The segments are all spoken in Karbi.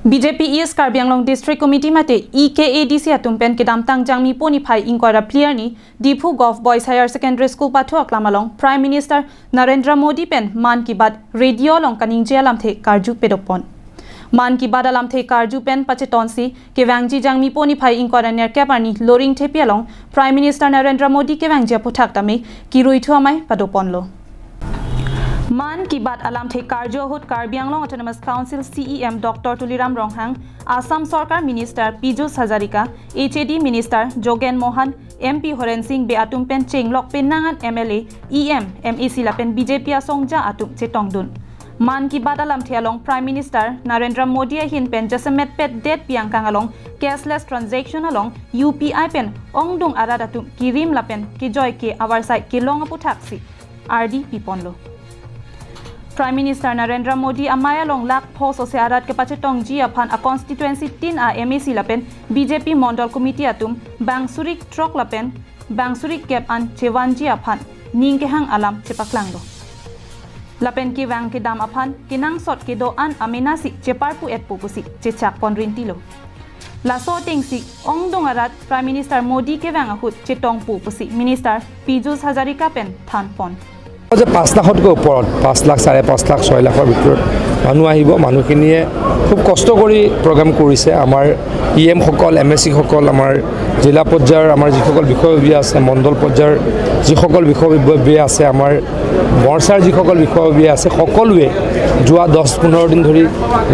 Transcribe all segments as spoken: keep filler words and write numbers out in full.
B J P East Karbi Anglong District Committee mate E K A D C atum pen kedamtang Jangmipo niphai ingkoi ra phli arni Diphu Govt Boys Higher Secondary School pathu aklam along Prime Minister Narendra Modi pen Mann Ki Baat radio along kaningje alamthe karju padopon. Mann Ki Baat alamthe karju pen pachetonsi kevangji Jangmipo niphai ingkoi ra nerkep arni Loringthepi along Prime Minister Narendra Modi kevangji aphuthak tame kiruithu amei padoponlo. Mann Ki Baat alamthe karju ahut Karbi Anglong Autonomous Council C E M Doctor Tuliram Ronghang, Assam Sorkar Minister Pijush Hazarika, H A D Minister Jogen Mohan, M P Horen Sing Bey atum pen chenglok penang an M L A, E M, M A C lapen B J P asongja atum chetongdun. Mann Ki Baat alamthe along Prime Minister Narendra Modi ahin pen jasemet petdet piangkang along cashless transaction along U P I pen ongdung arat atum kirim lapen kejoi ke avarsai kelong aputhaksi ardi piponlo. Prime Minister Narendra Modi amei along lakh pho sose arat kepachetongji aphan a constituency tin a M A C lapen B J P Mondol Committee atum bang suri throk lapen bang suri kep an chevanji aphan ning kehang alam chepaklanglo. Lapen kevang kedam aphan kenangsot kedo-an amenasi cheparpu etpo pusi chechakpon rintilo. Laso atengsi ongdung arat Prime Minister Modi kevang ahut chetongpo pusi Minister Pijush Hazarika pen thanpon. যে পাঁচ লাখতকৈ ওপৰত, পাঁচ লাখ, চাৰে পাঁচ লাখ, ছয় লাখৰ ভিতৰত মানুহ আহিব। মানুহখিনিয়ে খুব কষ্ট কৰি প্ৰগ্ৰাম কৰিছে। আমাৰ ই এমসকল, এম এ চিসকল, আমাৰ জিলা পৰ্যায়ৰ আমাৰ যিসকল বিষয়ববীয়া আছে, মণ্ডল পৰ্যায়ৰ যিসকল বিষয়ববীয়া আছে, আমাৰ মৰ্চাৰ যিসকল বিষয়ববীয়া আছে, সকলোৱে যোৱা দহ পোন্ধৰ দিন ধৰি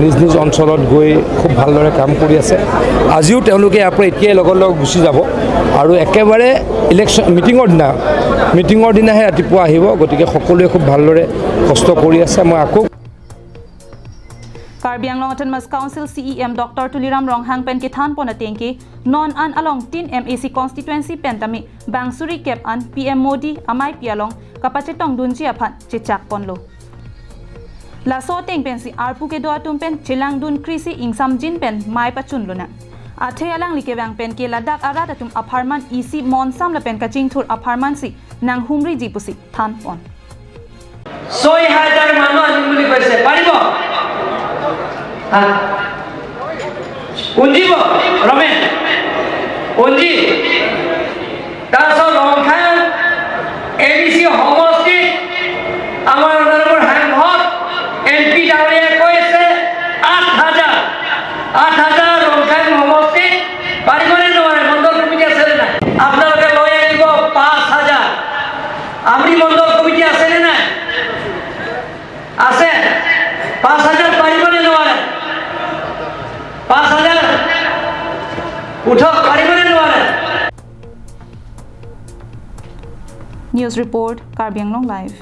নিজ নিজ অঞ্চলত গৈ খুব ভালদৰে কাম কৰি আছে। আজিও তেওঁলোকে ইয়াৰ পৰা এতিয়াই লগৰ লগ গুচি যাব আৰু একেবাৰে ইলেকশ্যন মিটিঙৰ দিনা, মিটিঙৰ দিনাহে ৰাতিপুৱা আহিব। গতিকে সকলোৱে খুব ভালদৰে কষ্ট কৰি আছে। মই আকৌ Karbi Anglong Autonomous Council C E M Doctor Tuliram Ronghang pen kethanpon atengke non an along tin M A C constituency pen tame bang suri kep an P M Modi ameipi along kapachetongdunji aphan chechakponlo. Laso ateng pensi arpu kedo atum pen chelangdun krisi ingsamjin pen mei pachunlonang. Athe alangli kevang pen ke ladak arat atum apharman isi monsam lapen kachingthur apharmansi nanghumriji pusi thanpon. ছয় হাজাৰ মানুহ আনিম বুলি কৈছে, পাৰিব? হা? কোন দিব? ৰমেন? কোন দি? তাৰপিছত ৰংখাং এ ডি চি সমষ্টিত আমাৰ অনাৰেবল সাংসদ এম পি ডাঙৰীয়াই কৈছে আঠ হাজাৰ, আঠ হাজাৰ ৰংখাং সমষ্টিত পাৰিবনে নোৱাৰে? মণ্ডল কমিটি আছে নে নাই? আপোনালোকে লৈ আহিব পাঁচ হাজাৰ। আমৰি মণ্ডল কমিটি আছে নে নাই? আছে। পাঁচ হাজাৰ পাৰিবনে নোৱাৰে? পাঁচ হাজাৰ উঠক, পাৰিবনে নোৱাৰে? News report, Karbi Anglong Live.